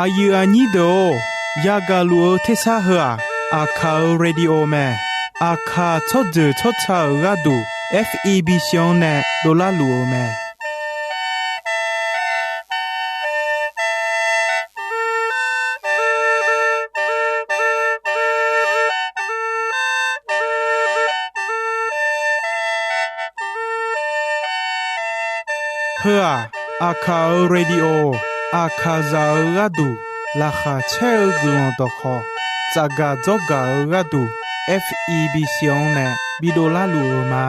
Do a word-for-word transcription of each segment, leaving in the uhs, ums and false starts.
Aqyuif aqnyir deuq-or, yagaq luf-eu tersar heu-aq, Aqkaq-euq radio mae. Aqkaq tsawrjeuq tsawrca-euq gharduq, F E B C-anr nae dovlar luf-eu mae. Heu-aq, Aqkaq-euq radio, Aqkaqzaq-euq gharduq laqkhaq caer-eu guiqlanq dawqkhawq, tsafgaq dzawrgaq-eu gharduq, F E B C-anr nae bidov larluf-eu ma.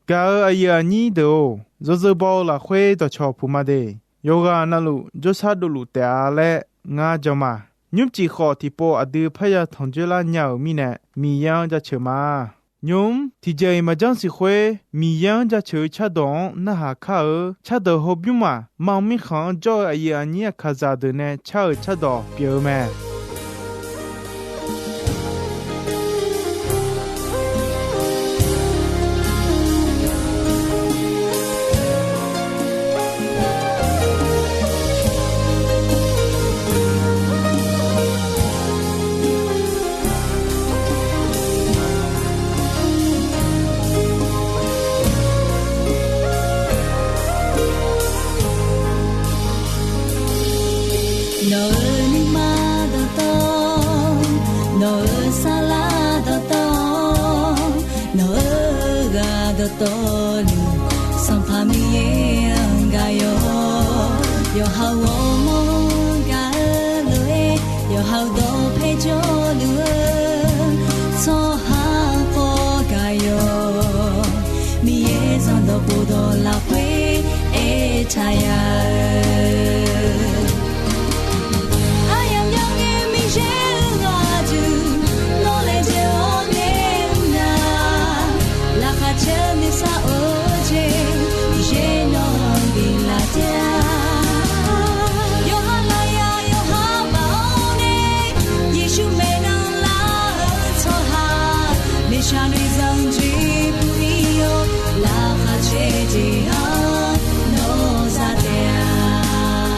Gaq-euq aqyuif aqnyir deuq-or, yawzeu baw-eu lafkhoer dawqcawq puq ma de. Yawqghaq navluf jawrshar dovluf taef-a laer ngar jan ma. Nymrcif khawf tiqpov aqdui parya tanqjoer lar nya-euq mirnae, Miqyaer-anr jaceuq ma. Nymq-mr tiqjeq-iq maqjanr siq khoer, Miqyaer-anr jaceuq-eu cardawq-anr narhaq kar-eu. Cardawq hawbymr-aq, mar mirkhanq-anr jawr-eu aqyuif aqnyir Aqkaqzaq deuq nae car-euq cardawq pyeuf-eu mae. Nawq-euq nuima dawqtawv, nawq-euq sarlar dawqtawv, nawq-euq ghaq dawqtawvluf, Sanqpaq Miqyaer-anr gaq yawq. Yawqha-euq ghawrmawr-anr gaq-eu lof-aer, yawqha-euq dawqpae jawrluf-eu tsawrhaq khawf gaq yawq. Miqyaer zanqdawq pofdawq lafkhoer aertaq ya-eu, aryamq yawqngae Miqyaer-euq ghaq duq, nawr laejae-awr nae mr nar, laqkhaq caer-eu nuisar-eu jeq, Miqyaer nawq-anr biflaf taef-a. Yawqha lafyaq yawqha baf-awr nae, Yeqsur maeqnan lar-eu tsawrhaq, maeqshaq noeqzanq jeq puq-ir-awr, laqkhaq caer jeq-anr nawr za taef-a.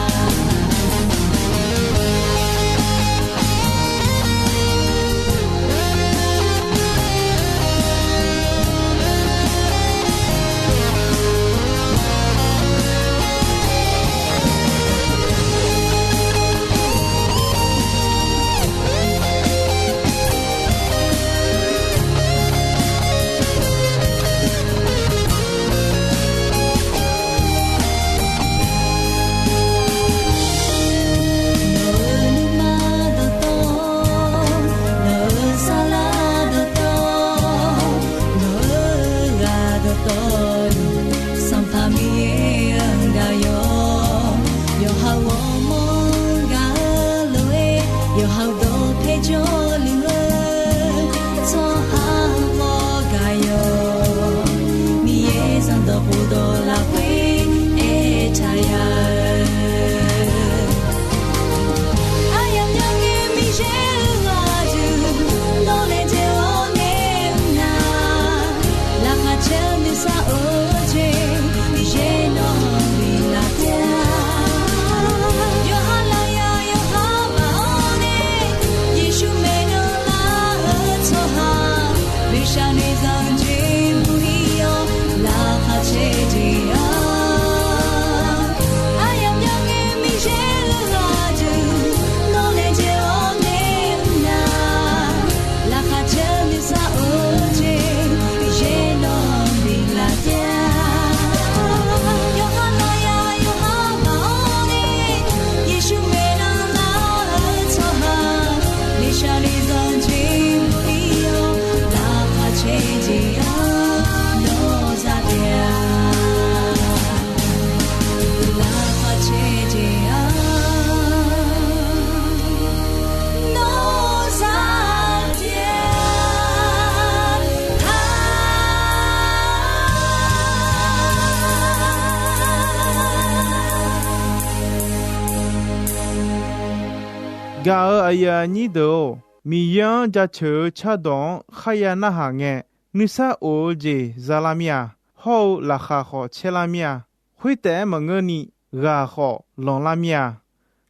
Gaq-euq aqyuif aqnyir deuq-or, Miqyaer-anr jaceuq-eu cardawq-anr kharya narhaq ngae, nuisar of-eu jeq za lar mir-a. Hawr-eu laqkhaq khawf caer lar mir-a. Khoertaef-aer maqngeurni, ghaq khawf lanqlar mir-a.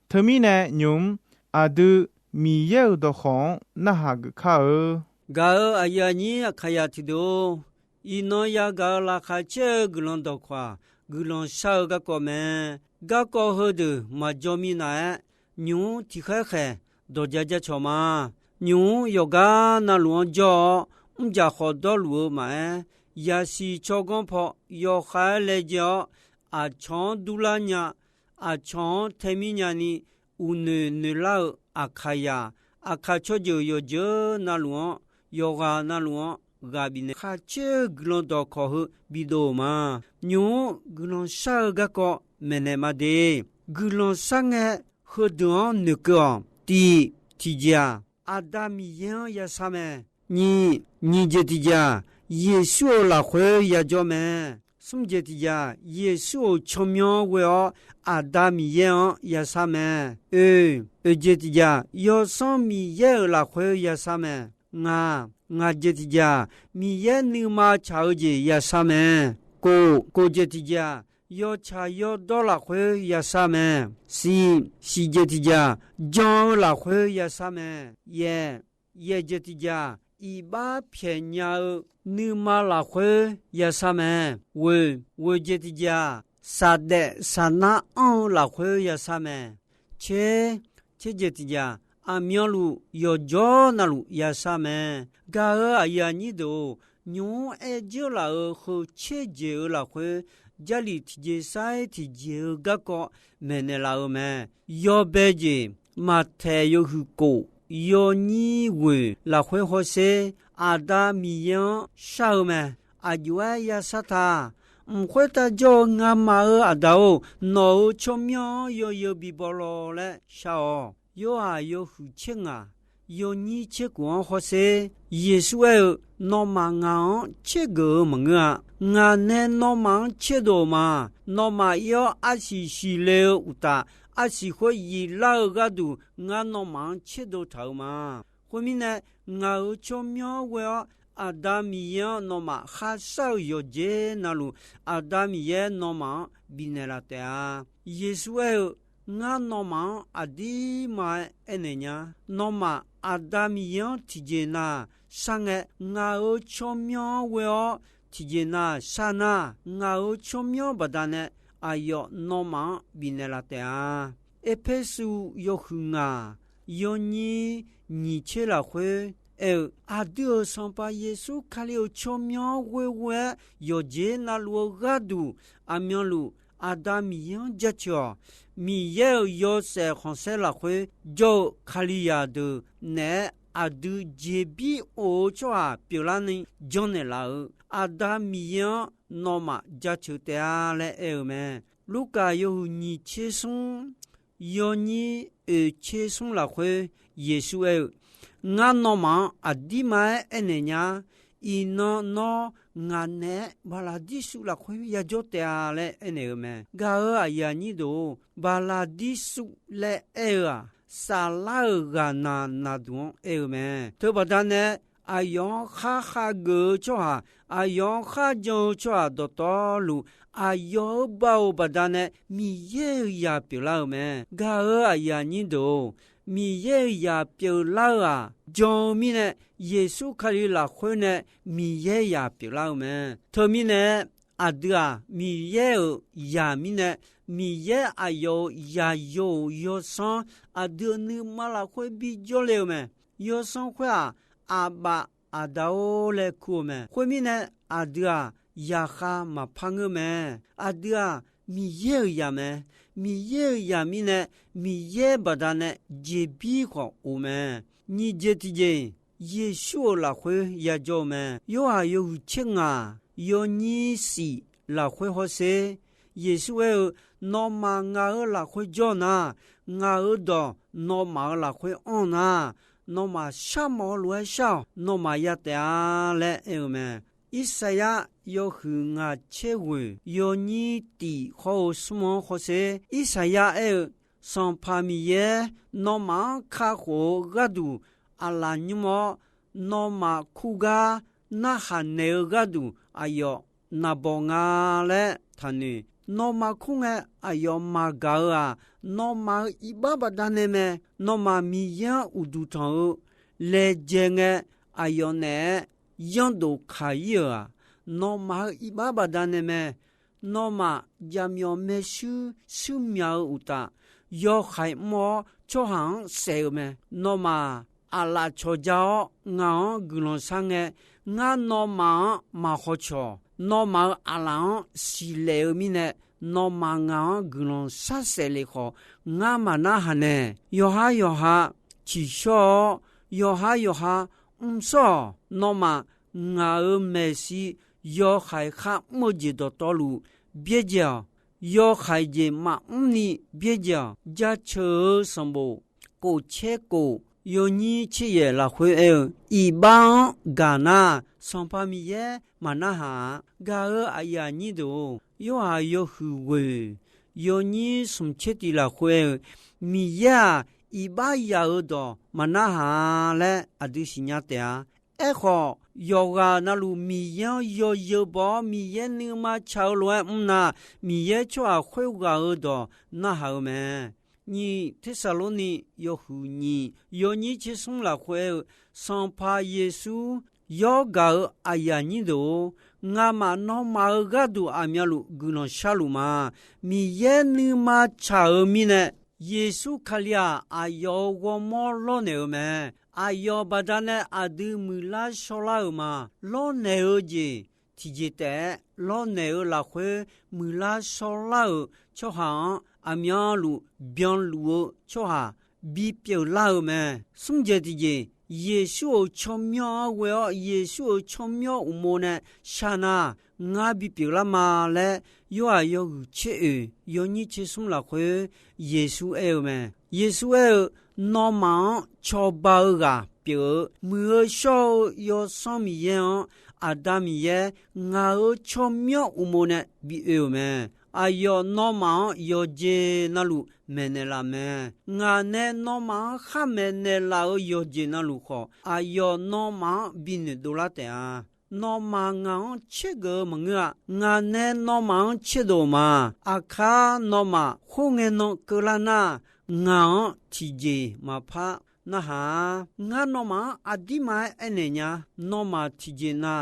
Teumirnae nymq-mr aqdui Miqyaer-euq dawqkawq-anr narhaq geuf kar-eu. Gaq-euq aqyuif aqnyir aqkaqyaq tiqdeuq-or, iqnan yagaq-euq laqkhaq caer-eu guiqlanq dawqkawq-aq, guiqlanq shar-eu garkawv mae. Garkawv heudeuq maqjaw minav-aer, nymq-mr tiqkhaer khaeq dawq ja jacawq ma. Nymq-mr yawqgar navluf-anr jawr-awr, mrjaq khawf dawrluf-eu maqaer, yasiq tsawrganr paw yawkhav-aer laejae-awr, aqcawq-anr durlar nya, aqcawq-anr tae mir nyani, uqnoeq noeqlar-eu aqkaqyaq, aqkaq tsawrjeuq yawqjeuq navluf-anr, yawqghaq navluf-anr ghaq bifnaeq khaqcaer-eu guiqlanq dawqkawq heu bidov-euq ma. Nymq-mr guiqlanq shar-eu garkawv maeqnaeq ma de. Guiqlanq shar ngae, heudeuq-anr noeqkeuv-awq. Tiq, tiqjeq-aq, Aqda Miqyaer-anr yashar mae. Nyiq, nyiq jeq tiqjeq-aq, Yeqsur-euq lafkhoer yajawr mae. Smr jeq tiqjeq-aq, Yeqsur-euq tsawrmyanr ghoe-awr Aqda Miqyaer-anr yashar mae. Oe, oeq jeq tiqjeq-aq, Yawsanr Miqyaer-euq lafkhoer yashar mae. Ngaq, ngaq jeq tiqjeq-aq, Miqyaer nuima tsaq-eu jeq yashar mae. Kof, kof jeq tiqjeq-aq, yawtsaq yawdawr lafkhoer yashar mae. Siq, siq jeq tiqjeq-aq, jan-eu lafkhoer yashar mae. Yaeq, yaeq jeq tiqjeq-aq, iqbax pyaeq nya-eu nuima lafkhoer yashar mae. Ghoeq, ghoeq jeq tiqjeq-aq, saqdaef saqnar anr-eu lafkhoer yashar mae. Tser, tser jeq tiqjeq-aq, aqmyanluf yawqjawr navluf yashar mae. Gaq-euq aqyuif aqnyir deuq-or, nymq-mr aer dzeur laf-euq heu tser jeq-eu lafkhoer, Jarlif tiqjeq sar-iq tiqjeq-eu garkawv maeqnaeq laf-euq mae. Yawbae jeq, Maqtaeq yawhuiq kof, yawnyir ghoeq lafkhoer hawsher, Aqda Miqyaer-anr shar-eu mae. Aqjox-aer yashar ta. Mq khoertav jawr-eu ngamaf-euq Aqda-or, nawq-euq tsawrmyanr-anr yawzeu bibaw law laer shar-awq. Yorhaq yawhuiq tser ngaq, yawnyir tser kof-anr hawsher, Yeqsur aer-eu, Nawmaf ngaq-anr tsergeuf-eu maqngeur-a. Ngaq nae nawmaf-anr tserdov-euq ma. Nawmaf ir-awr arsiq siqle-eu uqtaf, arsiq khoer yiflar-eu gharduq ngar nawmaf-anr tserdov taq-euq ma. Khoermirnae, ngaq-euq tsawrmyanr ghoe-awr Aqda Miqyaer-anr nawmaf kharshar-eu yawqjeq navluf, Aqda Miqyaer nawmaf-anr bifnaeq laf taef-a. Yeqsur aer-eu, Ngar nawmaf-anr aqdirma-aer aernaeq nya. Nawmaf Aqda Miqyaer-anr tiqjeq nav shar ngae, ngaq-euq tsawrmyanr ghoe-awr tiqjeq nav shar nar, ngaq-euq tsawrmyanr baqdanae aqyawf nawmaf-anr bifnaeq laf taef-a. Erpersu yawhuiq ngaq, yawnyir nyiq tser lafkhoer aer-eu, aqdui-euq Sanqpaq Yeqsur Kali-euq tsawrmyanr ghoeghoe-aer yawqjeq navluf-eu gharduq, aqmyanluf Aqda Miqyaer-anr jaceuq-awq. Miqyaer-euq yawshaef khanqsaer lafkhoer jawr-eu Kalizaq deuq naeq-aer aqdui jeqbir of-eu tsawrhaq pyeuflarni janrnaeq laf-euq Aqda Miqyaer-anr nawmaf jaceuq taef-a laer aer-eu mae. Lurkaf yawhuiq nyiq tser smr, yawnyir oeq tser smr lafkhoer Yeqsur aer-eu, Ngar nawmaf-anr aqdirma-aer aernaeq nya. Iqnan nawr ngaq naeq-aer baqlaqdirsuv lafkhoer yajawr taef-a laer aernaeq-eu mae. Gaq-euq aqyuif aqnyir deuq-or, baqlaqdirsuv laer aer-eu-aq, saflar-euq ghaqnaq naqduq-anr aer-eu mae. Teubaqda nae aqyawf-anr khar khageuf-eu tsawrhaq, aqyawf-anr kharjan-eu tsawrhaq dawqtawvluf, aqyawf-euq baoq baqdanae Miqyaer-euq zaq pyeuflar-euq mae. Gaq-euq aqyuif aqnyir deuq-or, Miqyaer-euq zaq pyeuflar-eu-aq, jan-eu mirnae Yeqsur Kali lafkhoer nae Miqyaer zaq pyeuflar-eu mae. Teumirnae aqdui-aq, Miqyaer-euq zaq mirnae, Miqyaer aqyawf-euq zaqyo-euq yawsanr aqdui-euq nuima lafkhoer bijawr le-eu mae. Yawsanr khoer-aq, Aqbaf Aqda-or laer kur-eu mae. Khoermirnae, aqdui-aq, zaqkhav maqpar ngeur mae. Aqdui-aq, Miqyaer-euq zaq mae. Miqyaer-euq zaq mirnae, Miqyaer baqdanae jeqbir khawf of mae. Nyiq jeq tiqjeq, Yeqsur-euq lafkhoer yajawr-eu mae. Yorhaq yawhuiq tser ngaq, yawnyir shif lafkhoer hawsher, Yeqsur aer-eu, Nawmaf ngaq-euq lafkhoer jawr nar, ngaq-euq dawq nawmaf-euq lafkhoer anr nar, nawmaf sharmawf-eu lof-aer shar-awq. Nawmaf ya taef-a laer aer-eu mae. Irsaqyar yawhuiq ngaq tser ghoeq yawnyir tif hawr-eu smr-anr hawsher, Irsaqyar aer-eu, Sanqpaq Miqyaer nawmaf-anr kakhof-eu gharduq aqlaf nymr-awr, nawmaf kurgar narhaq naeq-eu gharduq aqyawf naqbawq nga laer taqnoeq. Nawmaf kur ngae aqyawf maqgaq-eu-aq, nawmaf-euq iqbax baqdanae mae. Nawmaf Miqyaer-anr uqduq tanq-eu laejae ngae, aqyawf naeq-aer yanrdof kaq-ir-euq-aq, nawmaf-euq iqbax baqdanae mae. Nawmaf jaqmyawf maershuir shuir myaq-eu uqtaf, yawhaiq mr-awr tsawrhaq-anr saef-eu mae. Nawmaf aqlaf cawqja-awr ngaq-anr guiqlanq shar ngae, ngar nawmaf-anr maq hawcawq. Nawmaf-euq aqlaf-anr siqlaef-eu mirnae, nawmaf ngaq-anr guiqlanq shar saef lef khawf, ngar maqnarhaq nae. Yawqhar yawqha tsiqshawr-awr, yawqhar yawqha mrshawr-awq. Nawmaf ngaq-euq maeqshi yawhaiq kharmr-eu jeq dawqtawvluf byaerdzae-awq. Yawhaiq jeq maqmr ni byaerdzae-awq. Jaceuq-eu sanqbof kof tser kof yawnyir tser yaef lafkhoer aer-eu, iqbax-anr gaq nar, Sanqpaq Miqyaer maqnarhaq-a. Gaq-euq aqyuif aqnyir deuq-or, Yorhaq yawhuiq ghoeq yawnyir smq tser tiq lafkhoer aer-eu, Miqyaer-aq, iqbax yaf-euq dawq maqnarhaq-a laer aqdui siqnya taef-a. Aerkhawf, yawqghaq navluf Miqyaer-anr yawzeu baw-awr, Miqyaer nuima tsaq-eu lof-aer mr nar, Miqyaer tsawrhaq khoerghaq-euq dawq narhaq-eu mae. Nyiq Tersaqlorni yawhuiq nyiq yawnyir tser smr lafkhoer aer-eu, Sanqpaq Yeqsur yawr gaq-euq aqyuif aqnyir deuq-or, ngamaf nawmaf-euq gharduq aqmyanluf guiqlanq sharluf ma. Miqyaer nuima tsaq-euq mirnae, Yeqsur Kali-aq, aqyawf-euq ghawrmawr lawrnaeq-eu mae. Aqyawf baqdanae aqdui muiqlar shawrlar-euq ma. Lawrnaeq-eu jeq tiqjeq taef-aer lawrnaeq-eu lafkhoer muiqlar shawrlar-euq tsawrhaq-anr aqmyanluf byanluf-eu tsawrhaq bipyeuf lar-eu mae. Smr jeq tiqjeq, Yeqsur-euq tsawrmyanr-anr ghoe-awr, Yeqsur-euq tsawrmyanr uqmov nae shar nar, ngar bipyeuf lar ma laer, Yorhaq yawhuiq tser oeq yawnyir tser smr lafkhoer Yeqsur aer-eu mae. Yeqsur aer-eu, Nawmaf-anr cawba-eu ghaq pyeuf-eu, muiq-eu shawr-eu Yawsanr Miqyaer-anr, Aqda Miqyaer ngaq-euq tsawrmyanr uqmov nae bi oe-euq mae. Aqyawf nawmaf-anr yawqjeq navluf maeqnaeq laf mae. Ngaq nae nawmaf-anr khar maeqnaeq laf-euq yawqjeq navluf khawf, aqyawf nawmaf-anr bi noeqdov lar taef-a. Nawmaf ngaq-anr tsergeuf-eu maqngeur-a. Ngaq nae nawmaf-anr tserdov-euq ma. Aqkar nawmaf khoerngae nan keuvlar nar, ngaq-anr tiqjeq maqpar narhaq-a. Ngar nawmaf-anr aqdirma-aer aernaeq nya. Nawmaf tiqjeq na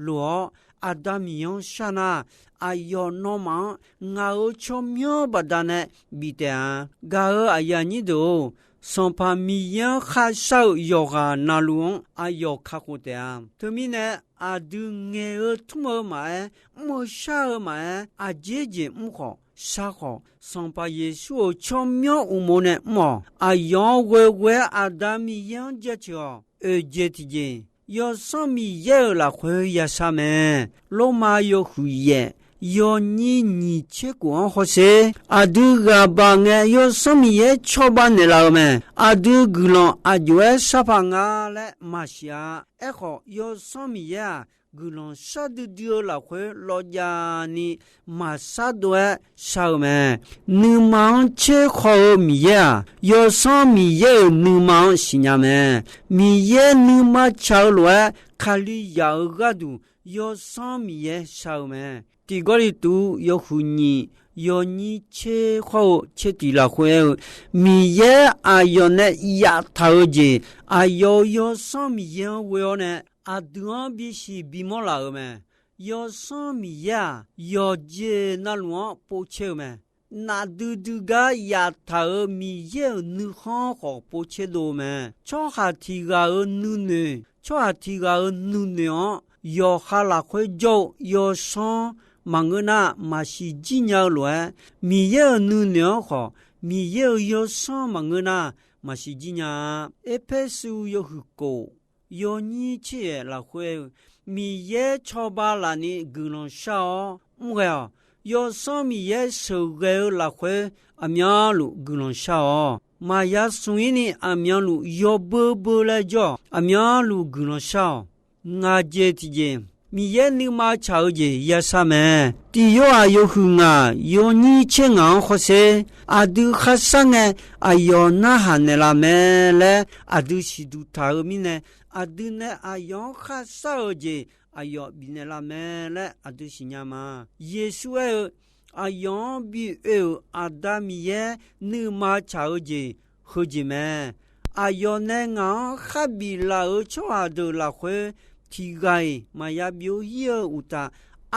loq-awr, Aqda Miqyaer-anr shar nar, aqyawf nawmaf-anr ngaq-euq tsawrmyanr baqdanae bif taef-a. Gaq-euq aqyuif aqnyir deuq-or, Sanqpaq Miqyaer-anr kharshar-eu yawqghaq navluf-anr aqyawf kakhof taef-a. Teumirnae, aqdui ngaeq-eu tmr-eu maqaer, mr-eu shar-eu maqaer, aqjeq jeq mr khawf shar khawf, Sanqpaq Yeqsur-euq tsawrmyanr uqmov nae mr-awq. Aqyawf-anr ghoeghoe-aer Aqda Miqyaer-anr jaceuq-awq. Oeqjeq tiqjeq, Yawsanr Miqyaer-euq lafkhoer yashar mae. Lormav yawhuiq yaef yawnyir nyiq tser kof-anr hawsher. Aqdui ghaq baq ngae Yawsanr Miqyaer cawba naeqlaf-eu mae. Aqdui guiqlanq aqjox-aer sharpaq nga laer maqsiq-a. Aerkhawf, Yawsanr Miqyaer-aq, guiqlanq shar duidui-eu lafkhoer lawqjaq ni maqshar dov-aer shar-eu mae. Nuima-anr tser khaw-eu Miqyaer-aq, Yawsanr Miqyaer-euq nuima-anr siqnya mae. Miqyaer nuima tsaq-eu lof-aer Kalizaq-euq gharduq Yawsanr Miqyaer shar-eu mae. Tiq Gawrliqtu yawhuiq nyiq yawnyir tser khawr-eu tser tiq lafkhoer aer-eu, Miqyaer aqyawf nae yaftaq-eu jeq, aqyawf-euq Yawsanr Miqyaer-anr ghoe-awr nae aqdui-anr bisiq bimawr laf-euq mae. Yawsanr Miqyaer-aq, yawqjeq navluf-anr povtser-eu mae. Nafdui dui gar yaftaq-euq Miqyaer-euq nuikhanr khawf povtser dov-eu mae. Tsawrhaq tiq ghaq-euq nuinoeq, tsawrhaq tiq ghaq-euq nuinoeq-anr yawqha lafkhoer jawr-eu Yawsanr maqngeur nar, maqsiq jir nya-eu lof-aer, Miqyaer-euq nuinoeq-anr khawf, Miqyaer-euq Yawsanr maqngeur nar, maqsiq jir nya-a. Erpersu yawhuiq kof yawnyir tser yaef lafkhoer-eu, Miqyaer cawba laf ni guiqlanq shar-awr mr ghae-awq. Yawsanr Miqyaer sheuqghae-eu lafkhoer aqmyanluf guiqlanq shar-awq. Maqya smq-ir ni aqmyanluf yawbeu beu laer jawr-awq. Aqmyanluf guiqlanq shar-awq. Ngaq jeq tiqjeq, Miqyaer nuima tsaq-eu jeq yashar mae. Tiq Yorhaq yawhuiq ngaq yawnyir tser ngaq-anr hawsher, aqdui kharshar ngae aqyawf narhaq naeqlaf mae laer aqdui siqduq taq-eu mirnae, aqdui nae aqyawf-anr kharshar-eu jeq aqyawf bifnaeq laf mae laer aqdui siqnya ma. Yeqsur aer-eu, aqyawf-anr bi oe-euq Aqda Miqyaer nuima tsaq-eu jeq heujeq mae. Aqyawf nae ngaq-anr kharbif laf-euq tsawrhaq deuq lafkhoer tiq ghaq-iq maqya byov-ir-eu uqtaf,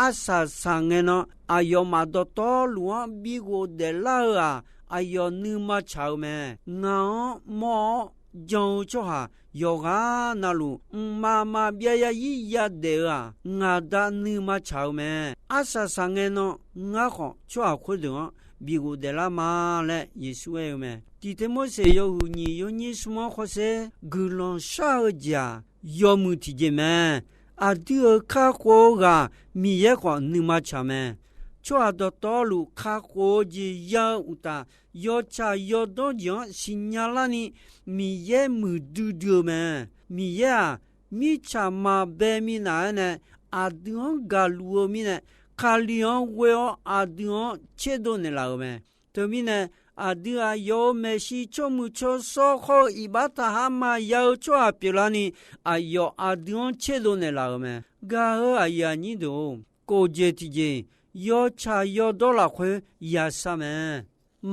arsaq saqngae nan aqyawfmaf dawqtawvluf-anr bi ghofdaef lar-eu-aq, aqyawf nuima tsaq-eu mae. Ngaq-anr mawr-awr jan-eu tsawrhaq yawqghaq navluf, mqmaq maqbyav yazir yadaef-eu-aq, ngaq Da nuima tsaq-eu mae. Arsaq saqngae nan ngar khawf tsawrhaq khoerdeuq-anr bi ghofdaef lar ma laer Yeqsur aer-eu mae. Tiq Tirmorseq yawhuiq nyiq yawnyir smr-anr hawsher, guiqlanq shar-eu jeq-aq, yawmuiq tiqjeq mae. Aqdui-euq kakhof-eu ghaq Miqyaer khawf nuima tsaq mae. Tsawrhaq dawqtawvluf kakhof-eu jeq ya-eu uqtaf, yawtsaq yawdawr jeq-anr siqnya larni Miqyaer muiqdui dui-eu mae. Miqyaer-aq, mirtsaq maqbae minav-aer nae aqdui-anr gaqluf-eu mirnae, Kali-anr ghoe-awr aqdui-anr tserdov naeqlaf-euq mae. Teumirnae, aqdui aqyawf-euq maeqshi tsawrmuiq tsawrshawr hawr-eu iqbax taqhar maqya-eu tsawrhaq pyeuflarni, aqyawf aqdui-anr tserdov naeqlaf-euq mae. Gaq-eu aqyuif aqnyir deuq-or, kof jeq tiqjeq yawtsaq yawdawr lafkhoer yashar mae.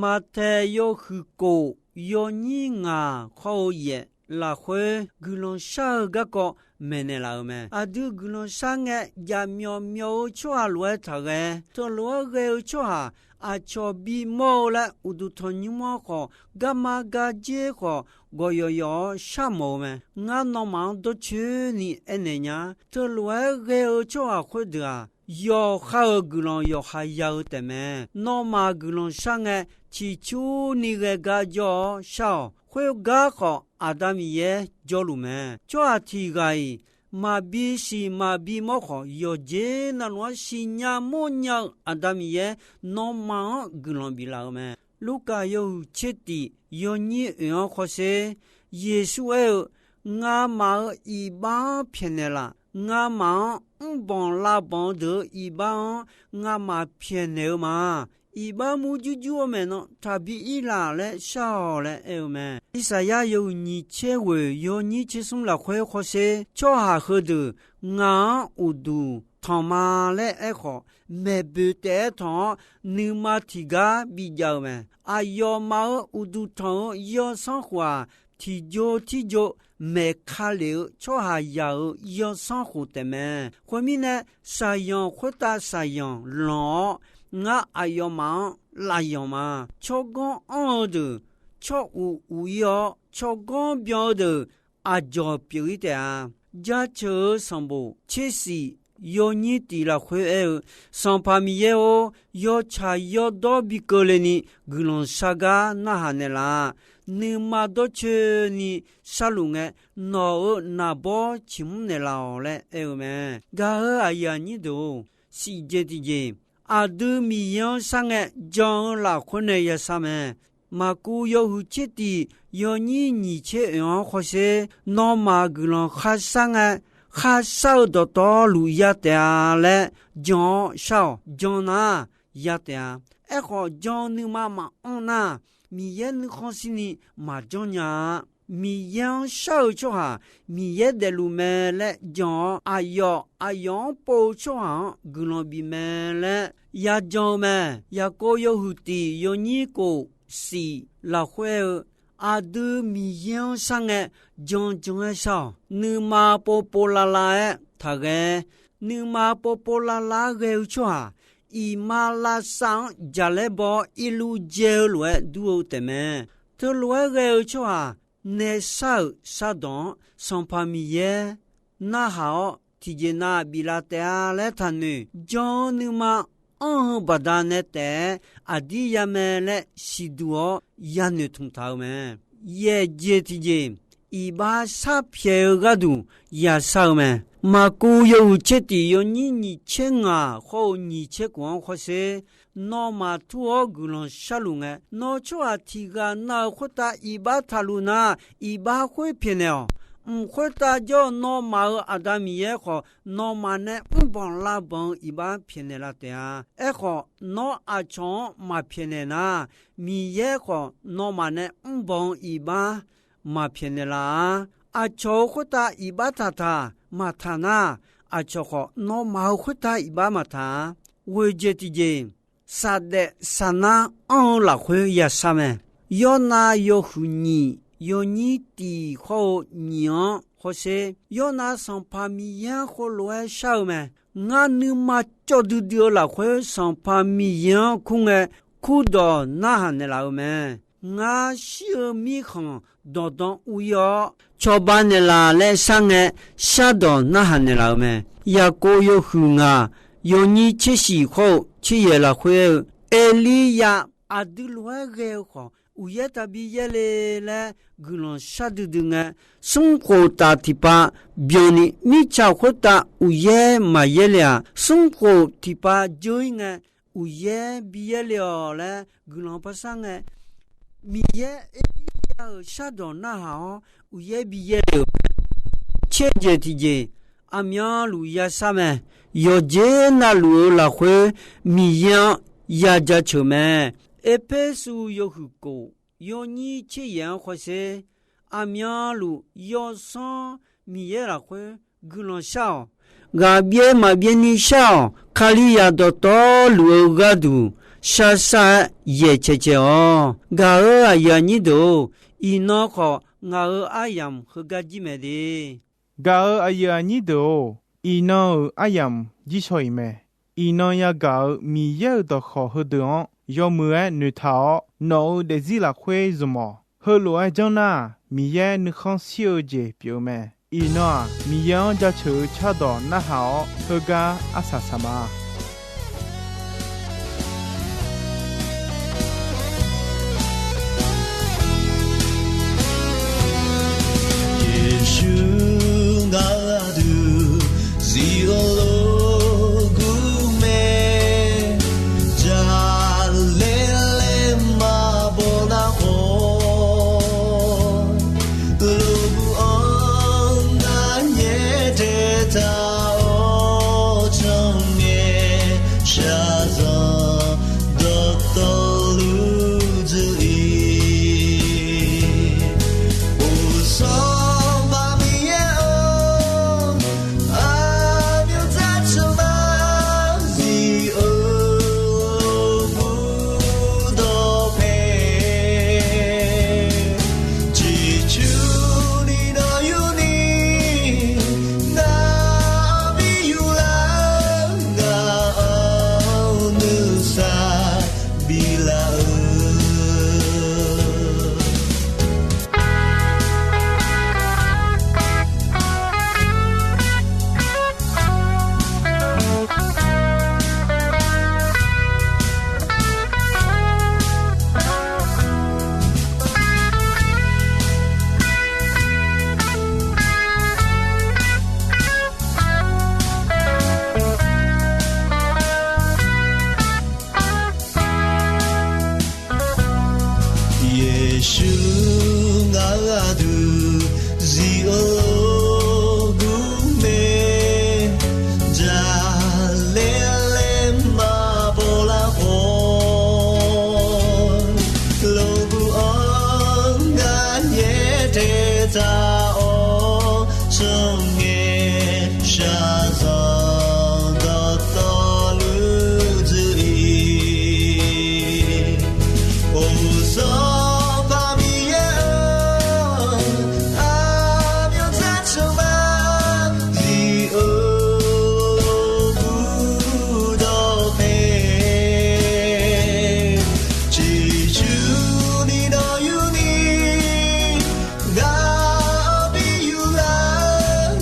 Maqtaeq yawhuiq kof yawnyir ngaq hawr-eu yaef lafkhoer guiqlanq shar-eu garkawv maeqnaeq laf-euq mae. Aqdui guiqlanq shar ngae, jaqmyawf myawf-eu tsawrhaq lof-aer taqghae. Teulof-aer ghae-eu tsawrhaq, aqcawq bimawr-eu laer uqduq tanqnymr-anr khawf, garma gardzer khawf, gawqyawf yawf-awr sharmawf-eu mae. Ngar nawmaf-anr dawrcoeni aernaeq nya. Teulof-aer ghae-eu tsawrhaq khoerdeuq-aq, yawqha-euq guiqlanq yawqha ya-eu taefmae. Nawmaf guiqlanq shar ngae, ciqcurni ghae gar jawr-awr shar-awq. Khoergar khawf, Aqda Miqyaer jawrluf mae. Tsawrhaq tiq ghaq-iq maqbi siq maqbi mawr khawf, yawqjeq navluf-anr siqnya mawrnya-eu Aqda Miqyaer nawmaf-anr guiqlanq biflaf-eu mae. Lurkaf yawhuiq tser tif yawnyir oeq-anr hawsher, Yeqsur aer-eu, Ngamaf-euq iqbax-anr pyaeqnaeq laf. Ngamaf-anr mrbanq lavbanq-eu deuq-euq iqbax-anr ngamaf pyaeqnaeq-eu ma. Iqbax murjur jur-eu maeqnan taqbi ir laf laer shar-awq laer aer-eu mae. Irsaqyar yawhuiq nyiq tser ghoeq yawnyir tser smr lafkhoer hawsher, tsawrhaq heudeuq ngaq-anr uqduq tanq ma laer aerkhawf, maeqboeq taef-aer tanq-awr, nuima tiqgar bijav-eu mae. Aqyawfmaf-euq uqduq tanq-eu yawsanr khof-aq, tiqjo tirjo maeq ka lef-eu tsawrhaqzaq-euq yawsanr khof taefmae. Khoermirnae, shaqyanq khoertav shaqyanq lanq-awr, ngar aqyawfmaf-anr lafyanq ma. Tsawrganr anr-eu deuq tsawr uq uq-ir-awr, tsawrganr byan-eu deuq aqdzawq pyeuf-ir taef-a. Jaceuq-eu sanqbof tser shif yawnyir tif lafkhoer aer-eu, Sanqpaq Miqyaer-or, yawtsaq yawdawr bi keuvle ni guiqlanq shar gar narhaq naeqlaf. Nuima dawrcoeni sharluf ngae, nawq-euq naqbawr ciqmr naeqlaf-awq laer aer-eu mae. Gaq-eu aqyuif aqnyir deuq-or, shif jeq tiqjeq, aqdui Miqyaer-anr shar ngae jan-eu lafkhoer nae yashar mae. Maqkuv yawhuiq tser tif yawnyir nyiq tser oeq-anr hawsher, nawmaf guiqlanq kharshar ngae, kharshar-eu dawqtawvluf ya taef-a laer jan-awr shar-awq. Jan nar ya taef-a. Aerkhawf, jan-eu nuima maqanr nar, Miqyaer nuikhanr shirni maqjanr nya-a. Miqyaer-anr shar-eu tsawrhaq Miqyaer daefluf mae laer jan-awr, aqyawf aqyawf-anr pov-eu tsawrhaq-anr guiqlanq bif mae laer yajan-eu mae. Yaqkov yawhuiq tif yawnyir kof shif lafkhoer-eu, aqdui Miqyaer-anr shar ngae, jan jan-aer shar-awq. Nuima povpov lavlav-aer taqghae. Nuima povpov lavlav-aer ghae-eu tsawrhaq, iqmalavshav-anr jaqlaer baw-awr irluv dzae-eu lof-aer dur-eu taefmae. Teulof-aer ghae-eu tsawrhaq, nae shar-euq shardawq-anr Sanqpaq Miqyaer narhaq-awr, tiqjeq nav biflaf taef-a laer taqnoeq. Jan-eu nuima anr-eu baqdanae taef-aer aqdir ya mae laer siqduq-awr yanoeq tmq taq-eu mae. Yaef jeq tiqjeq, iqbax sharpyaeq-eu gharduq yashar-eu mae. Maqkuv yawhuiq tser tif yawnyir nyiq tser ngaq hawr-eu nyiq tser kof-anr hawsher, nawmaf tur-awr guiqlanq sharluf ngae, nawr tsawrhaq tiq ghaq nav-euq khoertav iqbax taqluf nar, iqbax khoer pyaeqnaeq-awq. Mq khoertav jawr-eu nawmaf-euq Aqda Miqyaer khawf, nawmaf nae mrbanq lavbanq-eu iqbax pyaeqnaeq laf taef-a. Aerkhawf, nawr aqcawq-anr maqpyaeqnaeq nar, Miqyaer khawf nawmaf nae mrbanq-eu iqbax maqpyaeqnaeq laf-a. Aqcawq-euq khoertav iqbax taqtaq maqtaq nar, aqcawq khawf nawmaf-euq khoertav iqbax maqtaq-a. Ghoeqjeq tiqjeq, saqdaef saqnar anr-eu lafkhoer yashar mae. Yawrnav yawhuiq nyiq yawnyir tiq hawr-eu nyiq-anr hawsher, Yawrnav Sanqpaq Miqyaer-anr khoerlof-aer shar-eu mae. Ngar nuima cawv duidui-eu lafkhoer Sanqpaq Miqyaer-anr kur ngae, kurdawq narhaq naeqlaf-eu mae. Ngar shir-eu mirkhanq dawqdan ur-ir-awr, cawba naeqlaf laer shar ngae, shardawq narhaq naeqlaf-eu mae. Yaqkov yawhuiq ngaq yawnyir tser shiq hawr-eu tser yaeq lafkhoer aer-eu, Erliryav aqdui lof-aer ghae-eu khawf, uqyaer taqbi yaerle laer guiqlanq shar duidui ngae, smrkhof taf tiqpav byanni mirtsaq khoertav uqyaer maqyaer le-aq, smrkhof tiqpav dzeur-ir ngae, uqyaer bi yaer le-awq laer guiqlanq par shar ngae, Miqyaer Erliryav-euq shardawq narhaq-awr uqyaer bi yaer le-euq mae. Tser jeq tiqjeq, aqmyanluf yashar mae. Yawqjeq navluf-eu lafkhoer Miqyaer-anr ya jaceuq mae. Erpersu yawhuiq kof yawnyir tser yaeq-anr hawsher, aqmyanluf yawsanr Miqyaer lafkhoer guiqlanq shar-awq. Ghaqbyaer maqbyaer ni shar-awq. Kalizaq dawqtawvluf-eu gharduq sharsar-aer yaeq caecae-awq. Gaq-euq aqyuif aqnyir deuq-or, iqnan khawf ngaq-euq aryamq heugar jir mae de. Gaq-euq aqyuif aqnyir deuq-or, iqnan-euq aryamq jir shaw-iq mae. Iqnan yagaq-euq Miqyaer-euq dawqkawq heudeuq-anr yawmuiq-aer noeqtaq-awr, nawq-euq daefzir lafkhoer zmq-awq. Heulof-aer janr nar, Miqyaer nuikhanr shir-eu jeq pyeuf-eu mae. Iqnan-aq, Miqyaer-anr jaceuq-eu cardawq narhaq-awr, heugar arsaq saq ma. Yeqsur ngaq-euq aqdui zif-eu lof-aer gur mae. Jaqlaer laer maqbaw nar khawf, loqbuq-anr ngar nyaer daetaq-awr, janrngae shaqzanq dawqtawvluf dzuir-ir. Uqsanq maqbif yaer-eu aqmyan dzarceuq nar, zif-eu loqbuq dawqpae ciqcurni nawr yurni, nar bi yurlar, ngaq-anr nuisar biflaf-eu. Yeqsur ngaq-euq aqdui zif-eu lof-aer gur mae. Jaqlaer laer maqbaw lar khawf, loqbuq-anr ngar nyaer daetaq-awr, janrngae shaqzanq dawqtawvluf dzuir-ir. Uqsanq paq Miqyaer-eu aqmyan dzarceuq nar, zif-eu loqbuq dawqpae ciqcurni nawr yurni, nar bi yurlar,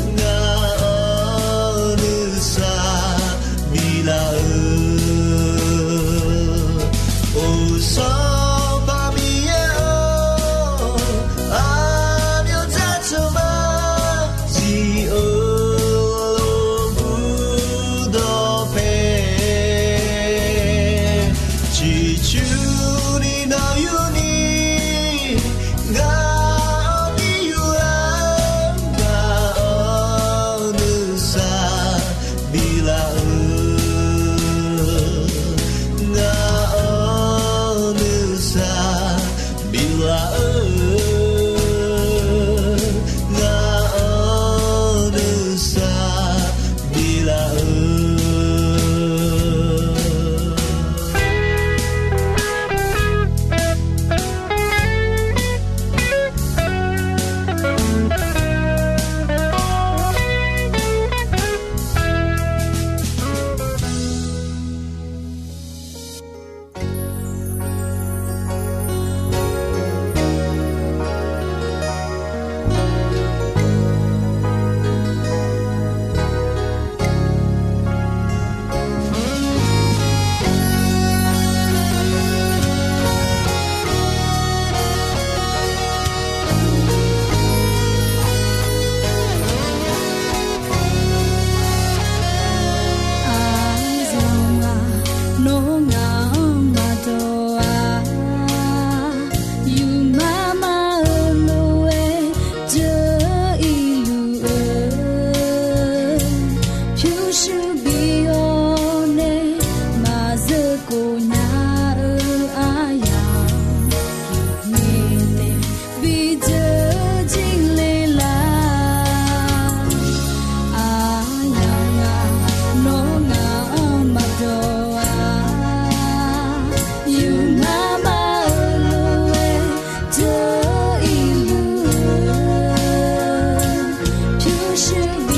Shir